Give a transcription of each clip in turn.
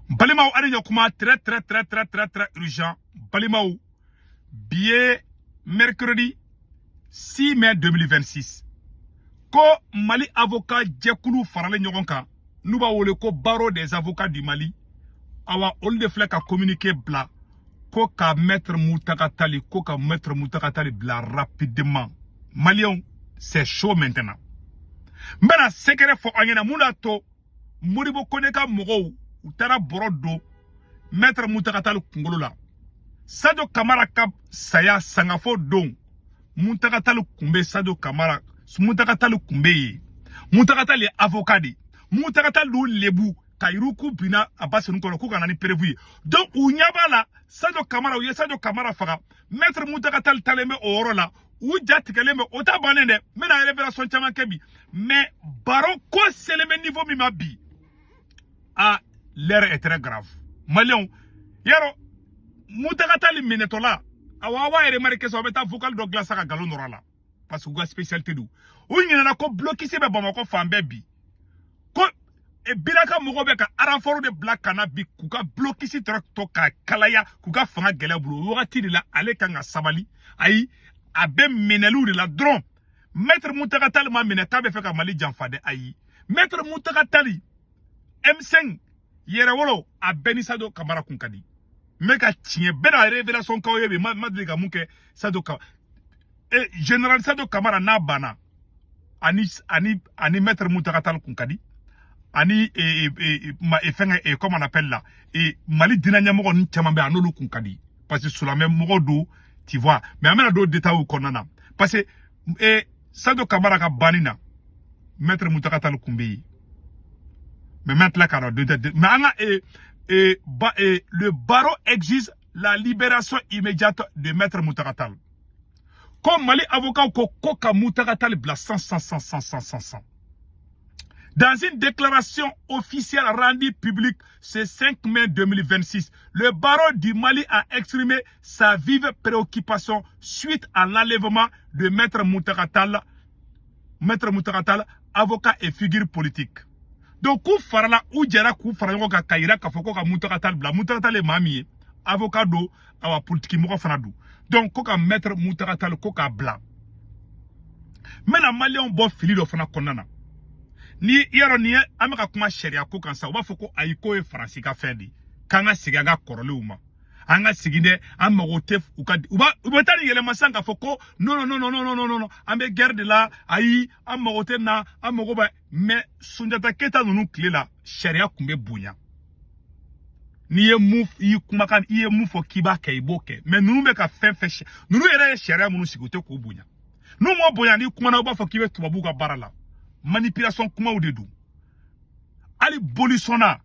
Balimaw, ani ɲɔkuma, très très très très très très urgent. Balimaw, bi ye mercredi 6 mai 2026. Ko Mali avocat jɛkulu faralen ɲɔgɔn kan, n'u b'a wele ko Barreau des avocats du Mali, awa, olu de filɛ ka communiqué bila ko ka maître Mountaga Tall, ko ka maître Mountaga Tall bila rapidement. Maliyɛnw, c'est chaud maintenant. N bɛna secret fɔ aw ɲɛna mun y'a to Modibo Kone ka mɔgɔw u taara bɔrɔ don maître Mountaga Tall kunkolo la. Sadio Kamara ka saya sangafo don, Mountaga Tall kun bɛ Sadio Kamara, Mountaga Tall kun bɛ yen. Mountaga Tall ye avocat de ye. Mountaga Tall d'u lebu ka yuruku binna a ba sen kɔrɔ k'u ka na ni preuve ye. Donc u ɲɛ b'a la, Sadio Kamara, u ye Sadio Kamara faga, maître Mountaga Tall talen bɛ o yɔrɔ la, u ja tigɛlen bɛ. O ta bannen dɛ, n bɛna révélation caman kɛ bi. Mais baro ko selen bɛ niveau min ma bi, ah, l'heure est très grave. Maliyɛnw, yarɔ Mountaga Tall minɛtɔla, awa, aw b'a remarqué sa, aw bɛ taa vocal dɔ dilan sa ka nkalon nɔrɔ a la, parce que u ka spécialité don. U ɲinɛna ko blocus bɛ Bamakɔ fan bɛɛ bi, ko Biraka mɔgɔw bɛ ka renfort de bila ka na bi k'u ka blocus tɔrɔ tɔ ka kalaya, k'u ka fanga gɛlɛya bolo. O wagati de la, ale kan ka sabali. Ayi, a bɛ minɛliw de la dɔrɔn. Maître Mountaga Tall ma minɛ k'a bɛ fɛ ka Mali janfa dɛ. Ayi, maître Mountaga Tall, M5 yɛrɛwolo, a bɛɛ ni Sadio Kamara kun ka di. N bɛ ka tiɲɛ bɛɛ na révélation k'aw ye bi. Ma deli ka mun kɛ Sadio Kamara, général Sadio Kamara n'a banna, ani maître Mountaga Tall kun ka di, ani ma fɛngɛ, comment on appelle là, Mali diinɛ ɲɛmɔgɔ ninnu caman bɛ yen, a n'olu kun ka di, parce que silamɛ mɔgɔ don, tu vois. Mais an bɛna don détail kɔnɔna na, parce que Sadio Kamara ka banni na, maître Mountaga Tall kun bɛ yen. Mais maintenant k'a dɔn, mais an ka ba, le barreau exige la libération immédiate de maître Mountaga Tall. Ko Mali avocat ko ka Mountaga Tall bila 100 100 100 100 100 100 100. Dans une déclaration officielle rendue publique ce 5 mai 2026, le barreau du Mali a exprimé sa vive préoccupation suite à l'enlèvement de maître Mountaga Tall, maître Mountaga Tall, avocat et figure politique. Donc, k'u farala, u jɛra k'u fara ɲɔgɔn kan ka yira k'a fɔ ko ka Mountaga Tall bila. Mountaga Tall ye maa min ye, avocat don, awa, politique mɔgɔ fana don. Donc ko ka maître Mountaga Tall, ko k'a bila. N bɛna maliyɛnw bɔ fili dɔ fana kɔnɔna na. Ni i y'a dɔn nin ye, an bɛ ka kuma sariya ko kan sa, u b'a fɔ ko ayi, k'o ye Faransi ka fɛn de ye, k'an ka segin an ka kɔrɔlenw ma, an ka segin dɛ, an mago tɛ u ka u b'a u bɛ taa nin yɛlɛma sisan k'a fɔ ko non, non, non, non, non, non, non, an bɛ guerre de la. Ayi, an mago tɛ na, an mago bɛ. Mais Sunjata Keyita ninnu tile la, sariya tun bɛ bonya. N'i ye mun i ye kumakan, i ye mun fɔ k'i b'a kɛ, i b'o kɛ. Mais ninnu bɛ ka fɛn fɛn, ninnu yɛrɛ ye sariya minnu sigi, u tɛ k'o bonya. N'u m'o bonya, n'i kumana, u b'a fɔ k'i bɛ tubabuw ka baara la. Manipulation kumaw de don. Hali bolisɔnna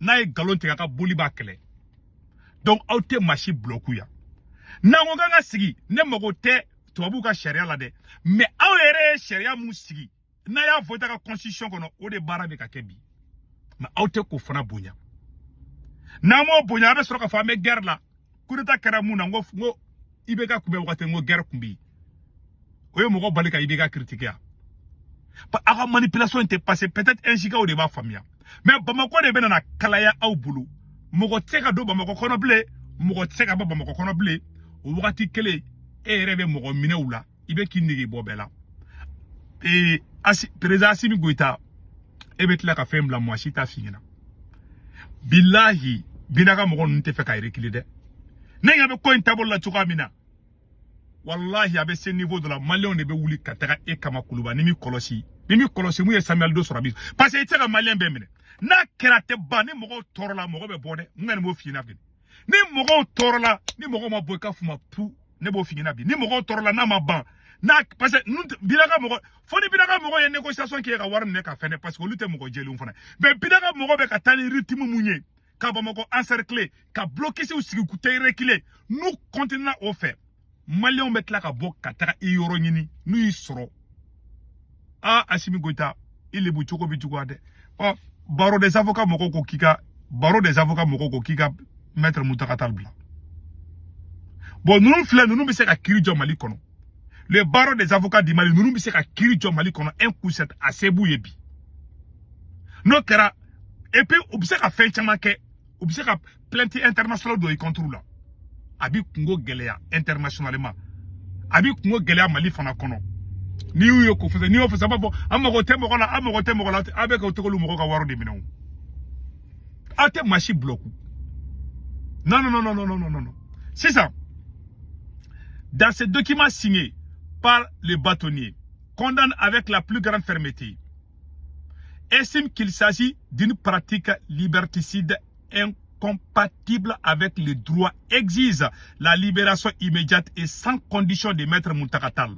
n'a ye nkalon tigɛ, a ka boli b'a kɛlɛ. Donc aw tɛ maa si bulɔku yan. N'an ko k'an ka sigi, ne mago tɛ tubabuw ka sariya la dɛ, mais aw yɛrɛ ye sariya mun sigi, n'a y'a fɔ i ta ka constitution kɔnɔ, o de baara bɛ ka kɛ bi. Mais aw tɛ k'o fana bonya. N'an m'o bonya, a bɛ sɔrɔ k'a fɔ an bɛ guerre la. Coup d'état kɛra mun na? N ko IBK kun bɛ wagati, n ko guerre kun bɛ yen. O ye mɔgɔ bali ka IBK critiquer yan. Aw ka manipulation tɛ passer. Peut-être NJK de b'a faamuya, mais Bamakɔ de bɛ na kalaya aw bolo. Mɔgɔ tɛ se ka don Bamakɔ kɔnɔ bilen, mɔgɔ tɛ se ka bɔ Bamakɔ kɔnɔ bilen. O wagati kelen, e yɛrɛ bɛ mɔgɔ minɛ u la, i bɛ k'i nege bɔ bɛɛ la. Asi, président Assimi Goïta, e bɛ tila ka fɛn bila, mɔgɔ si t'a f'i ɲɛna. Bilahi, bina ka mɔgɔ ninnu tɛ fɛ ka reculer dɛ. Ne ɲɛ bɛ ko in taabolo la cogoya min na, wallahi, a bɛ se niveau dɔ la, maliyɛnw de bɛ wuli ka taga e kama kuluba. Ni mi kɔlɔsi, ni mi kɔlɔsi, mun ye Samuel Doe sɔrɔ a bi, parce que i tɛ se ka maliyɛn bɛɛ minɛ. N'a kɛra, tɛ ban. Ni mɔgɔw tɔɔrɔla, mɔgɔ bɛ bɔ dɛ. N kɔni b'o f'i ɲɛna bi. Ni mɔgɔw tɔɔrɔla, ni mɔgɔw ma bɔ, i ka f'u ma pu. Ne b'o f'i ɲɛna bi. Ni mɔgɔw tɔɔrɔla, n'a ma ban n'a, parce que ninnu Binaka mɔgɔ, fo ni Binaka mɔgɔ ye négociation kɛ ka wari minɛ ka fɛnɛ, parce que olu tɛ mɔgɔ jɛlenw fana. Mais Binaka mɔgɔ bɛ ka taa ni rythme mun ye, ka Bamakɔ encercler, ka blocus sigi k'u tɛ reculer, n'u continuer o fɛ, maliyɛnw bɛ tila ka bɔ ka taga i yɔrɔ ɲini. N'u y'i sɔrɔ, ah, Assimi Goïta, i lebu cogo bɛ juguya dɛ. Ɔ, barreau des avocats mɔgɔw ko k'i ka, barreau des avocats mɔgɔw ko k'i ka maître Mountaga Tall bila. Bon, ninnu filɛ, ninnu bɛ se ka kiiri jɔ Mali kɔnɔ. Le barreau des avocats du Mali, ninnu bɛ se ka kiiri jɔ Mali kɔnɔ un coup set, a se b'u ye bi. N'o kɛra, et puis u bɛ se ka fɛn caman kɛ. U bɛ se ka plainte internationale dɔ i contre la. A b'i kungo gɛlɛya internationalement, a b'i kungo gɛlɛya Mali fana kɔnɔ. N'i y'u ye k'o fɔ, n'i y'o fɔ, a b'a fɔ an mago tɛ mɔgɔ la, an mago tɛ mɔgɔ la. A bɛ k'o tɔgɔ mɔgɔ ka wari de minɛ o. Aw tɛ maa si bloquer. Non, non, non, non, non, non, non, non. Sisan, dans ce document signé par le bâtonnier, condamne avec la plus grande fermeté, estime qu'il s'agit d'une pratique liberticide incompatible avec le droit, exige la libération immédiate et sans condition de Maître Mountaga Tall.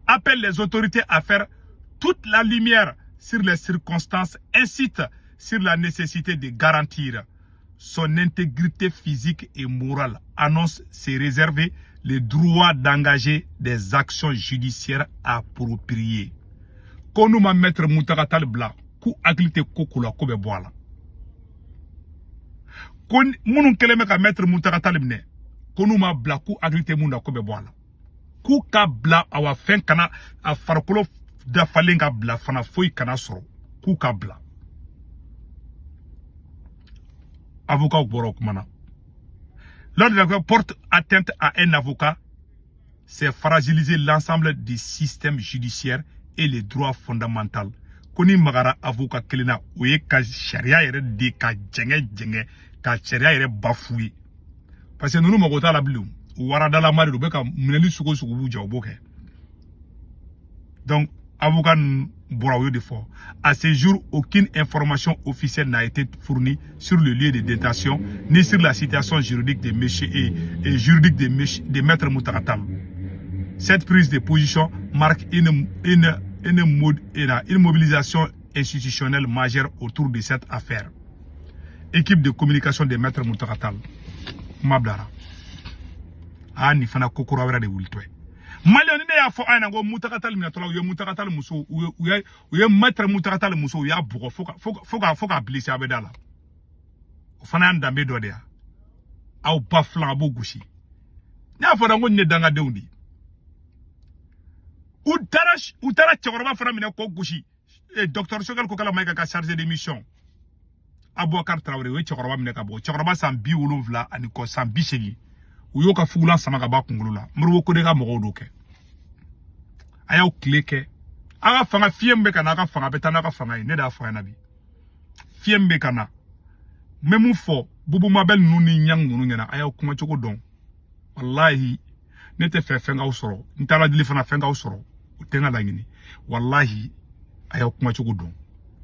Appelle les autorités à faire toute la lumière sur les circonstances, insiste sur la nécessité de garantir son intégrité physique et morale, annonce se réserver le droit d'engager des actions judiciaires appropriées. Ko n'u ma Maître Mountaga Tall bila, k'u hakili tɛ ko ko la, ko bɛ bɔ a la. Ko minnu kɛlen bɛ ka Maître Mountaga Tall minɛ, ko n'u ma bila, k'u hakili tɛ mun na, ko bɛ bɔ a la. K'u ka bila, awa, fɛn kana a farikolo dafalen ka bila fana, foyi kana sɔrɔ, k'u ka bila. Avocat bɔra o kuma na. Lors de la porte atteinte à un avocat, c'est fragiliser l'ensemble du système judiciaire et les droits fondamentaux. Ko ni magara avocat kelen na, o ye ka sariya yɛrɛ de ka jɛngɛ jɛngɛ, ka sariya yɛrɛ bafouer. Parce que ninnu mago t'a la bilen, u waradalama de don, u bɛ ka minɛli sugu o sugu b'u jɛ, u b'o kɛ. Donc avocat ninnu bɔra, o y'o de fɔ. À ce jour, aucune information officielle n'a été fournie sur le lieu de détention ni sur la situation juridique de monsieur et juridique de monsieur, de Maître Mountaga Tall. Cette prise de position marque une mobilisation institutionnelle majeure autour de cette affaire. Équipe de communication de Maître Mountaga Tall. Kuma bilara. Aa, nin fana ko kura wɛrɛ de wulitɔ ye. Maliyɛn, ni ne y'a fɔ a ɲɛna ko Mountaga Tall minɛtɔla, u ye Mountaga Tall muso, u ye Maître Mountaga Tall muso, u y'a bugɔ fo ka blessé a bɛ da la. O fana y'an danbe dɔ de ye. Aw ba filan, a b'o gosi. Ne y'a fɔ dɛ, n ko nin ye dangadenw de ye. U taara cɛkɔrɔba fana minɛ k'o gosi. Docteur Choguel Kokalla Maïga ka chargé de mission Aboubacar Traoré, o ye cɛkɔrɔba minɛ ka bɔ. Cɛkɔrɔba san 70 ani kɔ, san 80, u y'o ka fugulan sama ka bɔ a kunkolo la. Moribo Kone ka mɔgɔw d'o kɛ. A y'aw tile kɛ a ka fanga. Fiɲɛ min bɛ ka na, a ka fanga bɛ taa n'a ka fanga ye. Ne de y'a fɔ a ɲɛna bi, fiɲɛ min bɛ ka na, n bɛ mun fɔ Bubu Mabel ninnu ni ɲang ninnu ɲɛna? A y'aw kumacogo dɔn. Walahi, ne tɛ fɛ fɛn k'aw sɔrɔ, n t'a ladili fana fɛn k'aw sɔrɔ, o tɛ n ka laɲini. Walahi, a y'aw kumacogo dɔn.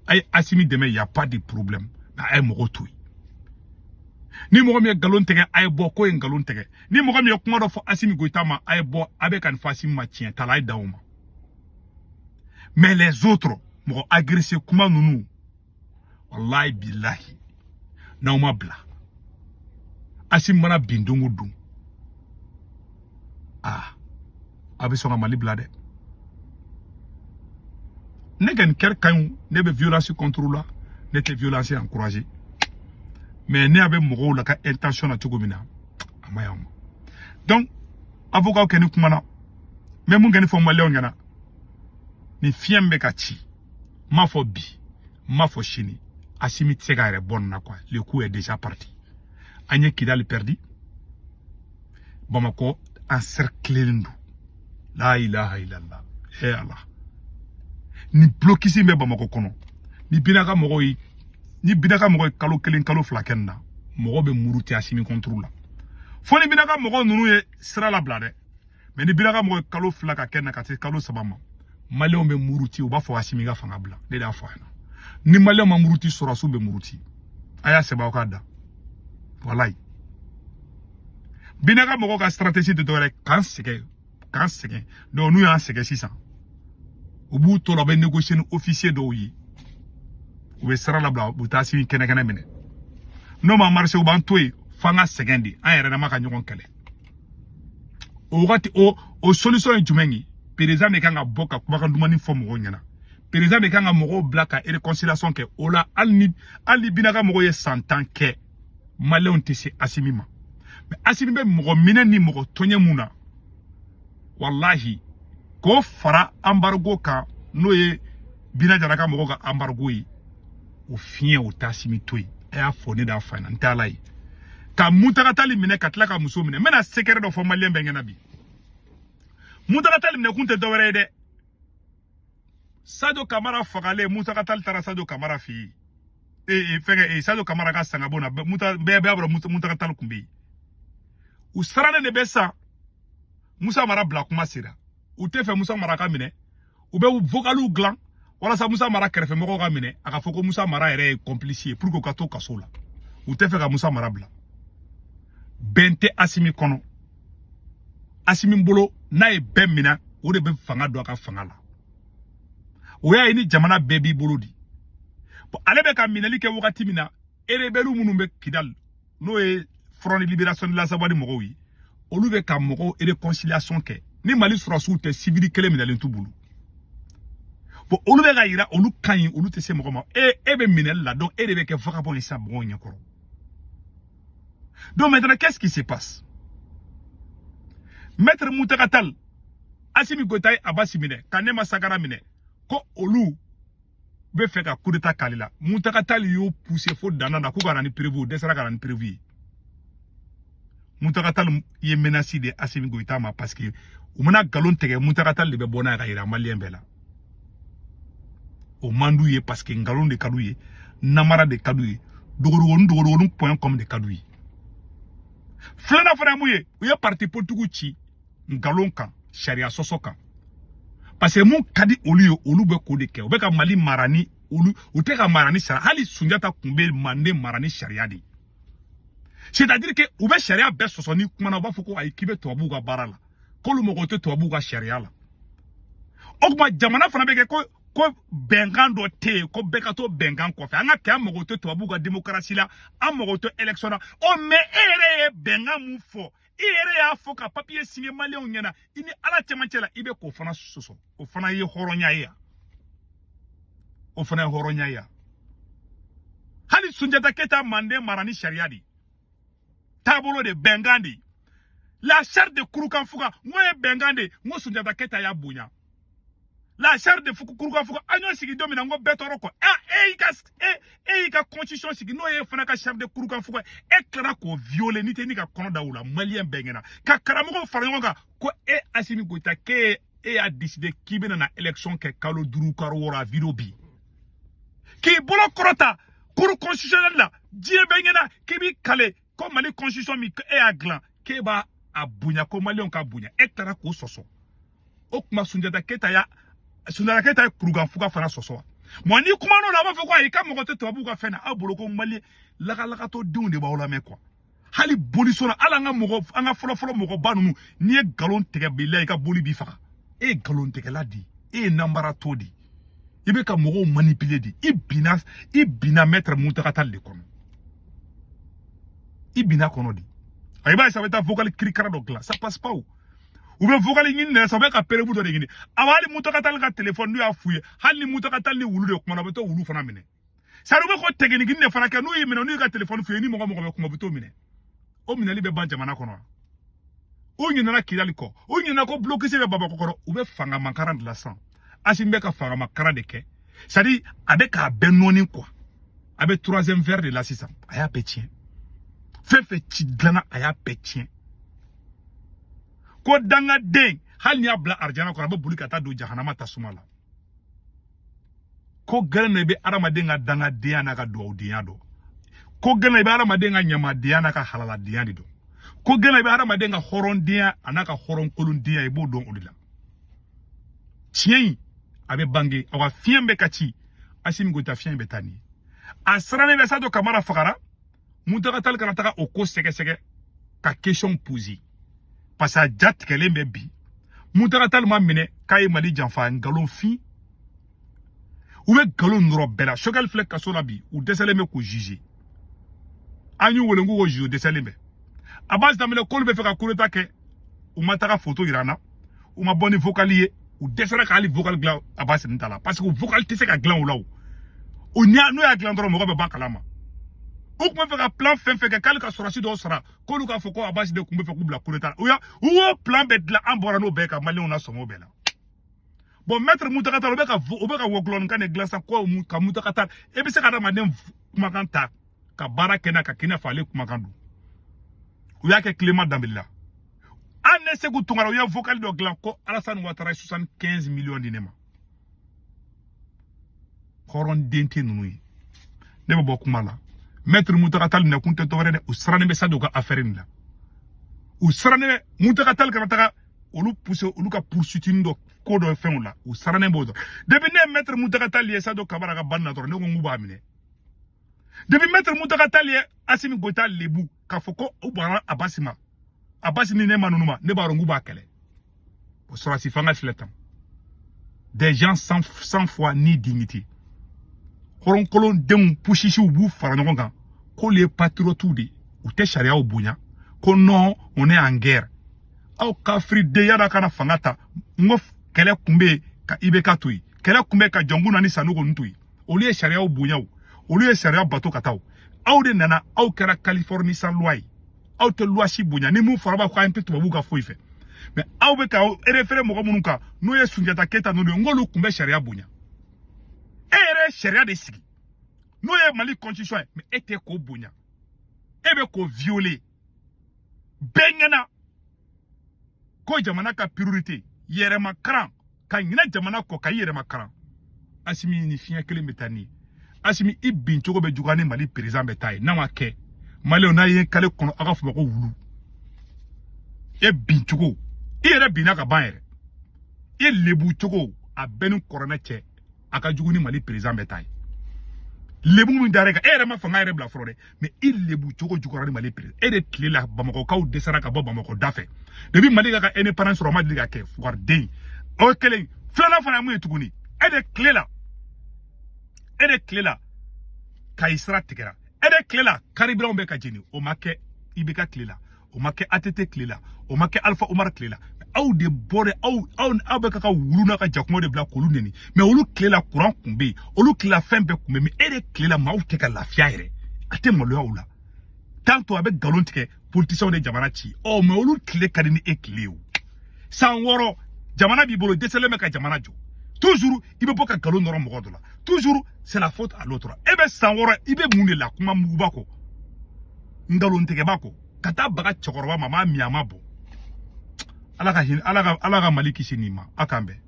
A ye Assimi dɛmɛ, y a pas de problème, mais a ye mɔgɔw to yen. Ni mɔgɔ min ye nkalon tigɛ, a ye bɔ k'o ye nkalon tigɛ. Ni mɔgɔ min ye kuma dɔ fɔ Assimi Goïta ma, a ye bɔ a bɛ ka nin fɔ Assimi ma, tiɲɛ t'a la, a ye dan o ma. Mais les autres, mɔgɔ agressé kuma ninnu, walahi bilahi, n'aw ma bila, Assimi mana bin don o don, aa, a bɛ sɔn ka Mali bila dɛ. Ne kɔni kɛra ka ɲi, ne bɛ violence contre la, ne tɛ violence encourager, mais ne a bɛ mɔgɔw la ka intention na cogo min na, a ma ɲi ma. Donc avocat kɛ ni kuma na, n bɛ mun kɛ ni fɔ maliyɛnw ɲɛna? Nin fiɲɛ min bɛ ka ci, n m'a fɔ bi, n m'a fɔ sini, Assimi tɛ se k'a yɛrɛ bɔ nin na quoi. Le coup est déjà parti. An ye Kidali perdu, Bamakɔ encerclé don. La ilaha illallah, eh Allah. Ni blocus bɛ Bamakɔ kɔnɔ, ni bina ka mɔgɔw ye, ni bina ka mɔgɔ ye kalo 1, kalo 2 kɛ nin na, mɔgɔ bɛ muruti Assimi contre la. Fo ni bina ka mɔgɔ ninnu ye sira labila dɛ. Mais ni bina ka mɔgɔ ye kalo 2 ka kɛ nin na, ka se kalo 3 ma, maliyɛnw bɛ muruti, u b'a fɔ Assimi ka fanga bila. Ne de y'a fɔ a ɲɛna, ni maliyɛnw ma muruti, sɔrɔsiw bɛ muruti. A y'a sɛbɛn aw k'a da. Walayi, bina ka mɔgɔw ka stratégie tɛ dɔwɛrɛ k'an sɛgɛn, k'an sɛgɛn. Donc n'u y'an sɛgɛn sisan, u b'u to la, u bɛ négocier ni officier dɔw ye, u bɛ sira labila, u bɛ taa Assimi kɛnɛ kɛnɛ minɛ. N'o ma marché, u b'an to yen f'an ka sɛgɛn de, an yɛrɛ dama ka ɲɔgɔn kɛlɛ. O wagati, o solution ye jumɛn ye? Président de kan ka bɔ ka kumakan dumani fɔ mɔgɔw ɲɛna. Président de kan ka mɔgɔw bila ka réconciliation kɛ. O la, hali ni bina ka mɔgɔw ye san 10 kɛ, maliyɛnw tɛ se Assimi ma. Mais Assimi bɛ mɔgɔ minɛ ni mɔgɔ tɔɲɛ mun na, walahi, k'o fara embargo kan, n'o ye Bina Jara ka mɔgɔw ka embargo ye, o fiɲɛ o tɛ Assimi to yen. A y'a fɔ ne d'a fa ɲɛna, n tɛ ala ye ka Mountaga Tall minɛ ka tila ka muso minɛ. N bɛna secret dɔ fɔ maliyɛn bɛɛ ɲɛna bi. Mountaga Tall minɛ kun tɛ dɔwɛrɛ ye dɛ. Sadio Kamara fagalen, Mountaga Tall taara Sadio Kamara fɛ yen. Ee fɛnkɛ, ee Sadio Kamara ka sangabon na, Muta bɛɛ b'a dɔn Mountaga Tall kun bɛ yen. U sirannen de bɛ sa Musa Mara bila kuma sera. U tɛ fɛ Musa Mara ka minɛ. U bɛ vocaliw dilan walasa Musa Mara kɛrɛfɛmɔgɔw ka minɛ, a ka fɔ ko Musa Mara yɛrɛ ye complice ye pour que u ka to kaso la. U tɛ fɛ ka Musa Mara bila. Bɛn tɛ Asimi kɔnɔ. Asimi bolo, n'a ye bɛɛ minɛ, o de bɛ fanga don a ka fanga la. O y'a ye ni jamana bɛɛ b'i bolo di. Bon, ale bɛ ka minɛli kɛ wagati min na, rebelle minnu bɛ Kidal, n'o ye Front de Libération de l'Azawad mɔgɔw ye, olu bɛ ka mɔgɔw réconciliation kɛ. Ni Mali sɔrɔsiw tɛ, civil kelen minɛlen t'u bolo. Bon, olu bɛ ka yira olu ka ɲi, olu tɛ se mɔgɔ ma. E bɛ minɛli la, donc e de bɛ kɛ vagabond ye sisan mɔgɔw ɲɛkɔrɔ. Donc maintenant, qu'est-ce qui se passe? Maître Mountaga Tall, Assimi Goïta ye Abasi minɛ ka Nema Sagara minɛ ko olu bɛ fɛ ka coup d'état k'ale la. Mountaga Tall y'o pousser fo danna na k'u ka na ni preuve. U dɛsɛra ka na ni preuve ye. Mountaga Tall ye menace de Assimi Goïta ma, parce que u mana nkalon tigɛ, Mountaga Tall de bɛ bɔ n'a ye ka yira maliyɛn bɛɛ la. O man d'u ye, parce que nkalon de ka d'u ye, namara de ka d'u ye, dogodogonin dogodogonin .com de ka d'u ye. Filanan fana ye mun ye? U ye parti politique ci nkalon kan, sariya sɔsɔ kan, parce que mun ka di olu ye, olu bɛ k'o de kɛ. U bɛ ka Mali mara ni olu, u tɛ ka mara ni sariya. Hali Sunjata tun bɛ Manden mara ni sariya de ye. C'est à dire que u bɛ sariya bɛɛ sɔsɔ. Ni kumana, u b'a fɔ ko ayi, k'i bɛ tubabuw ka baara la, k'olu mago tɛ tubabuw ka sariya la. O tuma jamana fana bɛ kɛ ko bɛnkan dɔ tɛ yen, ko bɛɛ ka to bɛnkan kɔfɛ. An ka kɛ, an mago tɛ tubabuw ka démocratie la, an mago tɛ élection na. Ɔ mais e yɛrɛ ye bɛnkan mun fɔ? I yɛrɛ y'a fɔ ka papier signé maliyɛnw ɲɛna, i ni ala cɛmancɛ la, i bɛ k'o fana sɔsɔ. O fana ye hɔrɔnya ye yan? O fana ye hɔrɔnya ye yan? Hali Sunjata Keyita, Manden mara ni sariya de ye, taabolo de, bɛnkan de ye. La charte de Kurukanfuga, n ko ye bɛnkan de ye. N ko Sunjata Keyita y'a bonya. La charte de Kurukanfuga, an y'o sigi don min na, n ko bɛɛ tɔɔrɔ kɔ. E y'i ka constitution sigi, n'o ye fana ka charte de Kurukanfuga, e tilara k'o violer. N'i tɛ ni ka kɔnɔ da o la maliyɛn bɛɛ ɲɛna, ka karamɔgɔw fara ɲɔgɔn kan ko e Asimi Goïta, k'e e y'a décidé k'i bɛna na élection kɛ kalo 5, kalo 6, a vidéo bi k'i bolo kɔrɔta cour constitutionnelle la diɲɛ bɛɛ ɲɛna, k'i b'i kale ko Mali constitution min e y'a dilan, k'e b'a a bonya, ko maliyɛnw ka bonya, e taara k'o sɔsɔ. O tuma Sunjata Keyita ye Kurukanfuga fana sɔsɔ wa? Mɔ ni kuma n'o la, a b'a fɔ ko ayi, k'a mago tɛ tubabuw ka fɛn na. Aw bolo ko mali lagalakatɔ denw de b'aw lamɛn quoi. Hali boliso la, hali an ka mɔgɔ, an ka fɔlɔfɔlɔ mɔgɔba ninnu, n'i ye nkalon tigɛ bilayi, i ka boli b'i faga. E ye nkalon tigɛla de ye, e ye nanbaratɔ de ye, i bɛ ka mɔgɔw manipuler de. I binna maître Mountaga Tall de kɔnɔ, i binna kɔnɔ de. A i b'a ye sa, a bɛ taa vocal kirikara dɔ dilan, ça passe pas. O u bɛ vocal ɲini de sa, u bɛ ka preuve dɔ de ɲini. Awa, hali Mountaga Tall ka téléphone, n'u y'a f'u ye, hali ni Mountaga Tall ni wulu de kumana, u bɛ to wulu fana minɛ. Sari, u bɛ ko technique de fana kɛ. N'u y'i minɛ, n'u y'i ka téléphone f'u ye, ni mɔgɔ mɔgɔ bɛ kuma, u bɛ t'o minɛ. O minɛli bɛ ban jamana kɔnɔ. U ɲinɛna Kidali kɔ, u ɲinɛna ko blocus bɛ Bamakɔ kɔrɔ. U bɛ fanga makaran de la sisan. Asimi bɛ ka fanga makaran de kɛ, c'est à dire a bɛ k'a bɛɛ nɔɔni quoi. A bɛ troisième verre de la sisan. A y'a bɛɛ tiɲɛ, fɛn fɛn ci dilanna, a y'a bɛɛ tiɲɛ. Ko dangaden, hali n'i y'a bila arijana kɔnɔ, a bɛ boli ka taa don jahanama tasuma la. Ko gɛlɛn na, i bɛ adamaden ka dangadenya n'a ka dugawudenya dɔn. Ko gɛlɛn na, i bɛ adamaden ka ɲamadenya n'a ka halaladenya de dɔn. Ko gɛlɛn na, i bɛ adamaden ka hɔrɔndenya a n'a ka hɔrɔnkolondenya, i b'o dɔn. O de la tiɲɛ in a bɛ bange. Awa, fiɲɛ bɛ ka ci, Asimi Goïta, fiɲɛ bɛ taa nin ye. A sirannen bɛ Sadio Kamara fagara, Mountaga Tall kana taga o ko sɛgɛsɛgɛ ka question poser, parce que a ja tigɛlen bɛ bi. Mountaga Tall ma minɛ k'a ye Mali janfa, nkalon fin. U bɛ nkalon nɔrɔ bɛɛ la. Choguel filɛ kaso la bi, u dɛsɛlen bɛ k'o juger. An y'u wele k'u ko juger, u dɛsɛlen bɛ. Abbas Danbele, k'olu bɛ fɛ ka coup d'état kɛ, u ma taga photo yira an na, u ma bɔ ni vocal ye. U dɛsɛra ka hali vocal dilan Abbas nin ta la, parce que vocal tɛ se ka dilan o la. O n'u y'a dilan dɔrɔn, mɔgɔ bɛ ban kalama. U tun bɛ fɛ ka plan fɛn fɛn kɛ, k'ale ka sɔrɔsi dɔw sara, k'olu k'a fɔ ko Abbas de tun bɛ fɛ k'u bila coup d'état la. U y'o plan bɛɛ dilan, an bɔra n'o bɛɛ ka maliyɛnw nasɔn o bɛɛ la. Bon, maître Mountaga Tall, u bɛ ka wɔkulɔnin kan de dilan sisan ko ka Mountaga Tall. E bɛ se ka adamaden kumakan ta. ka baara kɛ n'a ka k'i n'a fɔ ale kumakan don. U y'a kɛ Clément Dembélé la. An ne Sékou Tounkara, u ye vocal dɔ dilan ko Alassane Ouattara ye 75 millions di ne ma. Hɔrɔnden tɛ ninnu ye. Ne bɛ bɔ kuma la. Maître Mountaga Tall nakun tɛ dɔwɛrɛ dɛ, u sirannen bɛ Sadio ka affaire nin la. U sirannen bɛ Mountaga Tall kana taga olu pousser, olu ka poursuite dɔ ko dɔ fɛnw la, u sirannen b'o dɔn. Depuis ne ye Maître Mountaga Tall ye Sadio Camara ka banni na dɔrɔn, ne ko n k'u b'a minɛ. Depuis Maître Mountaga Tall ye Assimi Goïta lebu k'a fɔ ko u banna Abasi ma, Abasi ni ne ma ninnu ma, ne b'a dɔn k'u b'a kɛlɛ. O sɔrɔsi fanga filɛ tan, des gens sans foi ni dignité, hɔrɔnkolondenw pusisiw b'u fara ɲɔgɔn kan k'olu ye patriotes de, u tɛ sariyaw bonya, ko non, on est en guerre. Aw kafiriden, yala kana fanga ta. N ko kɛlɛ kun bɛ yen ka IBK to yen, kɛlɛ kun bɛ ka Dioncounda ni Sanogo ninnu to yen. Olu ye sariyaw bonya, o olu ye sariya bato ka taa. O aw de nana, aw kɛra Californie sans loi ye. Aw tɛ loi si bonya. Ni mun fɔra, b'a fɔ k'an tɛ tubabuw ka foyi fɛ. Mais aw bɛ ka référé mɔgɔ minnu kan, n'o ye Sunjata Keyita ninnu ye, n k'olu tun bɛ sariya bonya. E yɛrɛ ye sariya de sigi, n'o ye Mali constitution ye, mais e tɛ k'o bonya, e bɛ k'o violer bɛɛ ɲɛna. Ko jamana ka priorité yɛrɛma karan ka ɲinɛ jamana kɔ, ka i yɛrɛma karan. Assimi ni fiɲɛ kelen bɛ taa ni ye. Assimi, i bin cogo bɛ juguya ni Mali président bɛ taa ye. N'a ma kɛ, Maliyɛnw, n'a ye kale kɔnɔ, aw ka fɔ ma ko wulu. E bin cogo, i yɛrɛ binna ka ban yɛrɛ. E lebu cogo, a bɛɛ ni kɔrɔnɛ cɛ, a ka jugu ni Mali président bɛ taa ye. Lebu min dara e kan, e yɛrɛ ma fanga yɛrɛ bila fɔlɔ dɛ, mais i lebu cogo juguyara ni Mali président. E de tile la, Bamakɔkaw dɛsɛra ka bɔ Bamakɔ da fɛ. Depuis Mali ka indépendance sɔrɔ, a ma deli ka kɛ fugariden. O ye kelen. Filanan fana ye mun ye tuguni? E de tile la, e de tile la Kayi sira tigɛra. E de tile la carburant bɛ ka jeni. O ma kɛ IBK tile la, o ma kɛ ATT tile la, o ma kɛ Alpha Oumar tile la. Aw de bɔra, aw bɛ ka wulu n'a ka jakuma de bila k'olu neni. Mais olu tile la, courant kun bɛ yen, olu tile la, fɛn bɛɛ kun bɛ yen. Mais e de tile la, maaw tɛ ka lafiya yɛrɛ. A tɛ maloya o la. Tantôt a bɛ nkalon tigɛ, politiciens de jamana ci. Ɔ, mais olu tile ka di ni e tile ye. O san 6, jamana b'i bolo, dɛsɛlen bɛ ka jamana jɔ. Toujours i bɛ bɔ ka nkalon nɔrɔ mɔgɔ dɔ la, toujours c'est la faute à l'autre. E bɛ san 6, i bɛ mun de la? Kuma muguba kɔ, nkalon tigɛba kɔ, ka taa baga cɛkɔrɔba ma, a m'a min, a ma bɔ. Ala ka hinɛ, Ala ka Mali kisi nin ma. A k'an bɛn.